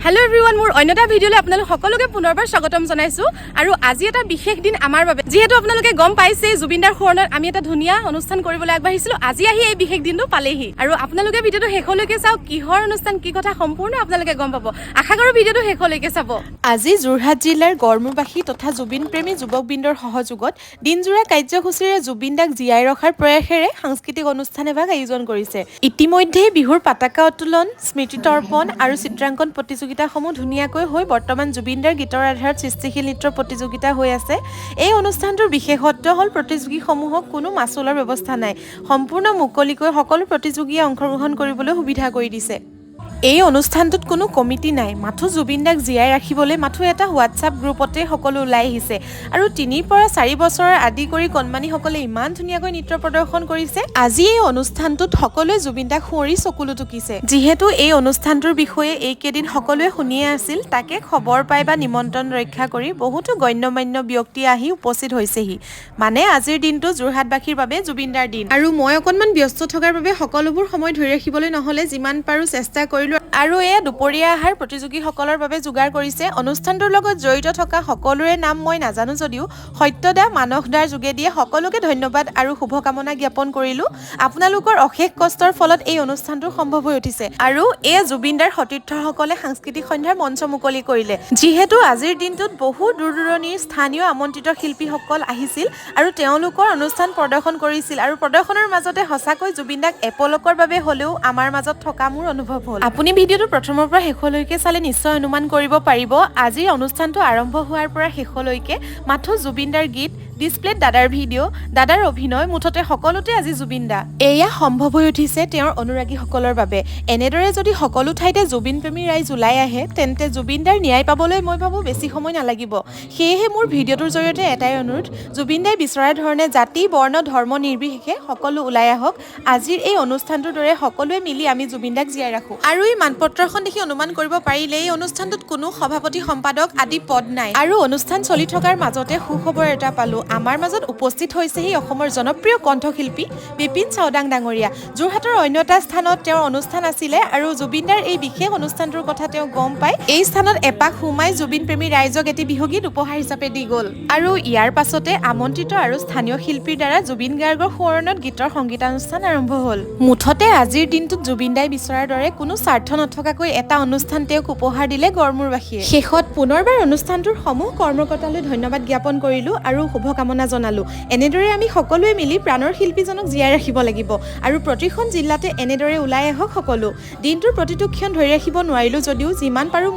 Hello' everyone, মোৰ অন্য এটা ভিডিঅ'লৈ আপোনালোক সকলোকে পুনৰবাৰ স্বাগতম জনাইছোঁ। আৰু আজি এটা বিশেষ দিন আমাৰ বাবে। যিহেতু আপোনালোকে গম পাইছেই, জুবিনদাৰ সোঁৱৰণত আমি এটা ধুনীয়া অনুষ্ঠান কৰিবলৈ আগবাঢ়িছিলোঁ। আজি আহি এই বিশেষ দিনটো পালেহি। আৰু আপোনালোকে ভিডিঅ'টো শেষলৈকে চাওক, কিহৰ অনুষ্ঠান, কি কথা সম্পূৰ্ণ আপোনালোকে গম পাব। আশা কৰোঁ ভিডিঅ'টো শেষলৈকে চাব। আজি যোৰহাট জিলাৰ গড়মূৰবাসী তথা জুবিন প্ৰেমী যুৱকবৃন্দৰ সহযোগত দিনজোৰা কাৰ্যসূচীৰে জুবিন দাক জীয়াই ৰখাৰ প্ৰয়াসেৰে সাংস্কৃতিক অনুষ্ঠান এভাগ আয়োজন কৰিছে। ইতিমধ্যেই বিহুৰ পতাকা উত্তোলন, স্মৃতি তৰ্পণ আৰু চিত্ৰাংকন প্ৰতিযোগিতাসমূহ ধুনীয়াকৈ হৈ বৰ্তমান জুবিনদাৰ গীতৰ আধাৰত সৃষ্টিশীল নৃত্য প্ৰতিযোগিতা হৈ আছে। এই অনুষ্ঠানটোৰ বিশেষত্ব হ'ল প্ৰতিযোগীসমূহক কোনো মাচুলৰ ব্যৱস্থা নাই। সম্পূৰ্ণ মুকলিকৈ সকলো প্ৰতিযোগীয়ে অংশগ্ৰহণ কৰিবলৈ সুবিধা কৰি দিছে। এই অনুষ্ঠানটোত কোনো কমিটি নাই, মাথো জুবিন দাক জীয়াই ৰাখিবলৈ মাথো এটা হোৱাটছআপ গ্ৰুপতে সকলো ওলাই আহিছে। আৰু 3ৰ পৰা 4 বছৰৰ আদি কৰি কণমানিসকলে ইমান ধুনীয়াকৈ নৃত্য প্ৰদৰ্শন কৰিছে। আজি এই অনুষ্ঠানটোত সকলোৱে জুবিন দাক সুঁৱৰি চকুলো টুকিছে। যিহেতু এই অনুষ্ঠানটোৰ বিষয়ে এইকেইদিন সকলোৱে শুনিয়ে আছিল, তাকে খবৰ পাই বা নিমন্ত্ৰণ ৰক্ষা কৰি বহুতো গণ্যমান্য ব্যক্তি আহি উপস্থিত হৈছেহি। মানে আজিৰ দিনটো যোৰহাটবাসীৰ বাবে জুবিনদাৰ দিন। আৰু মই অকণমান ব্যস্ত থকাৰ বাবে সকলোবোৰ সময় ধৰি ৰাখিবলৈ নহ'লে, যিমান পাৰোঁ চেষ্টা কৰিলোঁ। আৰু এয়া দুপৰীয়া আহাৰ প্ৰতিযোগীসকলৰ বাবে যোগাৰ কৰিছে। অনুষ্ঠানটোৰ লগত জড়িত থকা সকলোৰে নাম মই নাজানো যদিও সত্যদা, মানস দাৰ যোগেদিয়ে সকলোকে ধন্যবাদ আৰু শুভকামনা জ্ঞাপন কৰিলোঁ। আপোনালোকৰ অশেষ কষ্টৰ ফলত এই অনুষ্ঠানটো সম্ভৱ হৈ উঠিছে। আৰু এয়া জুবিনদাৰ সতীৰ্থসকলে সাংস্কৃতিক সন্ধ্যাৰ মঞ্চ মুকলি কৰিলে। যিহেতু আজিৰ দিনটোত বহু দূৰ দূৰণিৰ স্থানীয় আমন্ত্ৰিত শিল্পীসকল আহিছিল আৰু তেওঁলোকৰ অনুষ্ঠান প্ৰদৰ্শন কৰিছিল। আৰু প্ৰদৰ্শনৰ মাজতে সঁচাকৈ জুবিন দাক এপলকৰ বাবে হ'লেও আমাৰ মাজত থকা মোৰ অনুভৱ হ'ল। আপুনি ভিডিঅ'টো প্ৰথমৰ পৰা শেষলৈকে চালে নিশ্চয় অনুমান কৰিব পাৰিব, আজিৰ অনুষ্ঠানটো আৰম্ভ হোৱাৰ পৰা শেষলৈকে মাথো জুবিনদাৰ গীত, ডিছপ্লেত দাদাৰ ভিডিঅ', দাদাৰ অভিনয়, মুঠতে সকলোতে আজি জুবিন দা। এয়া সম্ভৱ হৈ উঠিছে তেওঁৰ অনুৰাগীসকলৰ বাবে। এনেদৰে যদি সকলো ঠাইতে জুবিন প্ৰেমী ৰাইজ ওলাই আহে, তেন্তে জুবিন দাৰ ন্যায় পাবলৈ মই ভাবোঁ বেছি সময় নালাগিব। সেয়েহে মোৰ ভিডিঅ'টোৰ জৰিয়তে এটাই অনুৰোধ, জুবিন দাই বিচৰা ধৰণে জাতি, বৰ্ণ, ধৰ্ম নিৰ্বিশেষে সকলো ওলাই আহক। আজিৰ এই অনুষ্ঠানটোৰ দৰে সকলোৱে মিলি আমি জুবিন দাক জীয়াই ৰাখোঁ। আৰু এই মানপত্ৰখন দেখি অনুমান কৰিব পাৰিলে, এই অনুষ্ঠানটোত কোনো সভাপতি, সম্পাদক আদি পদ নাই। আৰু অনুষ্ঠান চলি থকাৰ মাজতে সুখবৰ এটা পালোঁ। আমাৰ মাজত উপস্থিত হৈছেহি অসমৰ জনপ্ৰিয় কণ্ঠশিল্পী বিপিন চাওদাং ডাঙৰীয়া। যোৰহাটৰ অন্য এটা স্থানত তেওঁৰ অনুষ্ঠান আছিলে আৰু জুবিনদাৰ এই বিশেষ অনুষ্ঠানটোৰ কথা তেওঁ গম পাই এই স্থানত এপাক সোমাই জুবিন প্ৰেমী ৰাইজক এটি বিহুগীত উপহাৰ হিচাপে দি গ'ল। আৰু ইয়াৰ পাছতে আমন্ত্ৰিত আৰু স্থানীয় শিল্পীৰ দ্বাৰা জুবিন গাৰ্গৰ সোঁৱৰণত গীতৰ সংগীতানুষ্ঠান আৰম্ভ হ'ল। মুঠতে আজিৰ দিনটোত জুবিন দাই বিচৰাৰ দৰে কোনো স্বাৰ্থ নথকাকৈ এটা অনুষ্ঠান তেওঁক উপহাৰ দিলে গড়মূৰবাসীয়ে। শেষত পুনৰবাৰ অনুষ্ঠানটোৰ সমূহ কৰ্মকৰ্তালৈ ধন্যবাদ জ্ঞাপন কৰিলোঁ আৰু শুভকামনা জনালোঁ। এনেদৰে আমি সকলোৱে মিলি প্ৰাণৰ শিল্পীজনক জীয়াই ৰাখিব লাগিব আৰু প্ৰতিখন জিলাতে এনেদৰে ওলাই আহক সকলো। দিনটোৰ প্ৰতিটো ক্ষণ ধৰি ৰাখিব নোৱাৰিলোঁ যদিও যিমান পাৰোঁ